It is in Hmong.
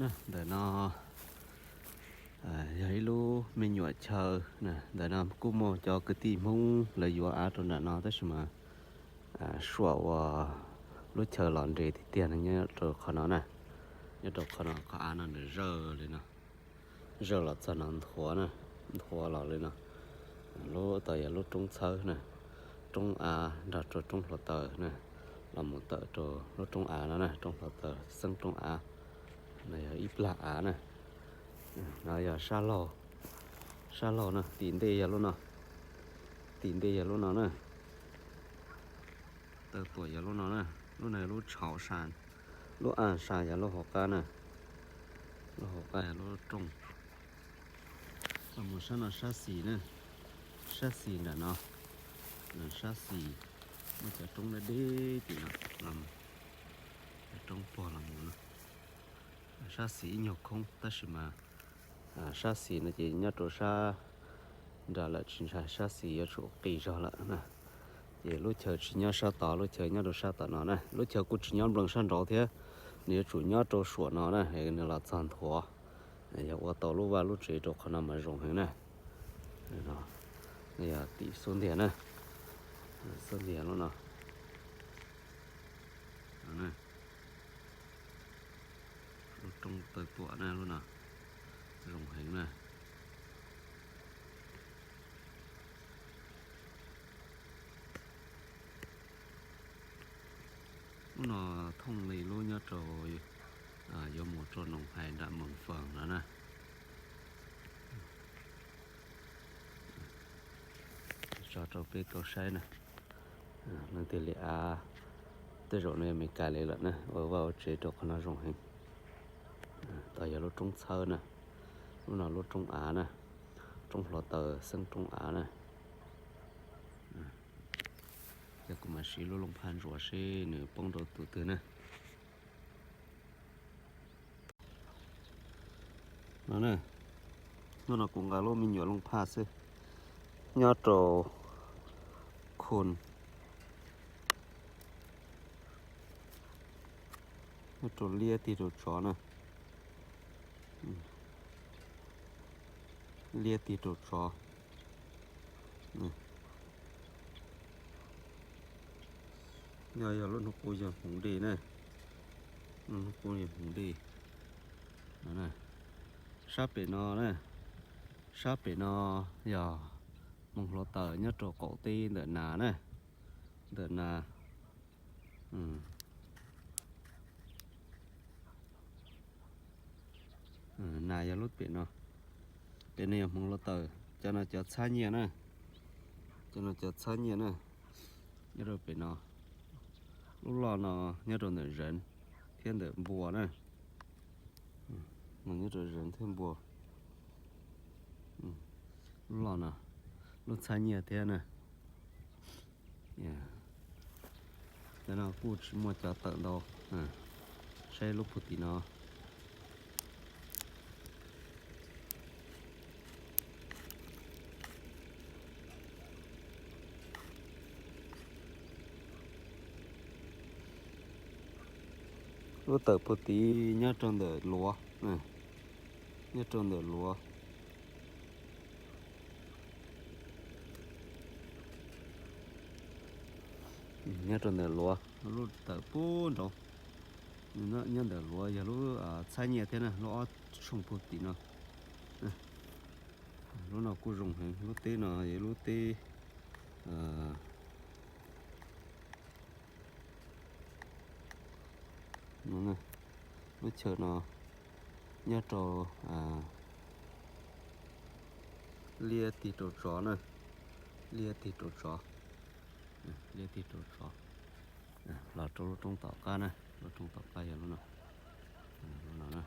Ntawm no yog ib lub me nyuam chaw. Ntawm no kuj muaj cov kwv tij Hmoob lawv yuav av rau nram no tab sis mas suam ua lub chaw los nres tiag tiag no nyob rau qhov no na. Nyob rau qhov no qhov av no nws zawj li no, zawj los txog no nthuav na, nthuav los li no. Lub tod yog lub roob txhawb na, roob av nrog rau roob hluav taws na, los mus tawm rau lub roob av no na, roob hluav taws xeeb roob av. No yog ib plag av na. No yog sab laug, sab laug no, tim ntej yog lub no, tim ntej yog lub no na. Taw tuam yog lub no na, lub no yog lub tshauv sa, lub av sa yog lub hauv qab na, lub hauv qab yog lub rooj. Los mus sab no sab xis na, sab xis nram no, sab xis muaj cov roob deb deb tim no, cov roob puag los mus no. Sab xis ib nyuag khoob tab sis mas sab xis no ces nyob rau sab nram lawm tsis ntshai, sab xis yuav tsum qis zog lawm na. Ces lub chaw tsis nyob sab tod, lub chaw nyob rau sab tom no na, lub chaw kuj tsis nyob nploos sab nraud thiab, nws yuav tsum nyob rau suam no na, nws los txog nthuav. Yog ua tau lub vaj lub tsev rau qhov no mas zoo heev na. Yog tim xub ntiag na, xub ntiag lub no. Lub roob taw tuam na, lub no zoo heev na. Lub no thooj li lub nyob rau yuav mus rau Noos Hais nram Moos Foos no na. Tso rau peb tau saib na. Leej twg li av, tej zaum no yog Meskas li lawm na, ua vaj ua tsev rau qhov no zoo heev. Tod yog lub roob txhawb na, lub no lub roob av na, roob hluav taws xeeb roob av na. Ces kuv mam siv lub looj phaj ntsuas seb nws poob rau tus twg na. No, hnub no kuv nqa lub me nyuam looj phaj xwb, nyob rau khun, nyob rau liab tig rau tsov na, liab tig rau tsov. Nyob yog lub hnub qub yog hmoov dej na, lub hnub qub yog hmoov dej. Sab pem no na, sab pem no yog hmoov hluav taws nyob rau qaum teb ntawm nas na, ntawm nas. Nas yog lub pem no, pem no yog hmoov hluav taws, cov no cov txhab nyiaj na, cov no cov txhab nyiaj na, nyob rau pem no. Lub loj no nyob rau ntawm zeev thiab ntawm npua na, nyob rau zeev thiab npua. Lub loj no, lub txhab nyiaj thiab na. Cov no kuj tsis muaj cov tawm ntau, saib lub puag tim no. Lub tawm puag tim nyob rau ntawm luav, nyob rau ntawm luav. Nyob rau ntawm luav, lub tawm puag nraud. Nyob ntawm luav yog lub txhab nyiaj thiab na, lub ob tshooj puag tim no. Lub no kuj zoo heev, lub teb no yog lub teb lub chaw no nyob rau liab tig rau tsov na, liab tig rau tsov, liab tig rau tsov. Los rau lub roob tom qab na, lub roob tom qab yog lub no, lub no na.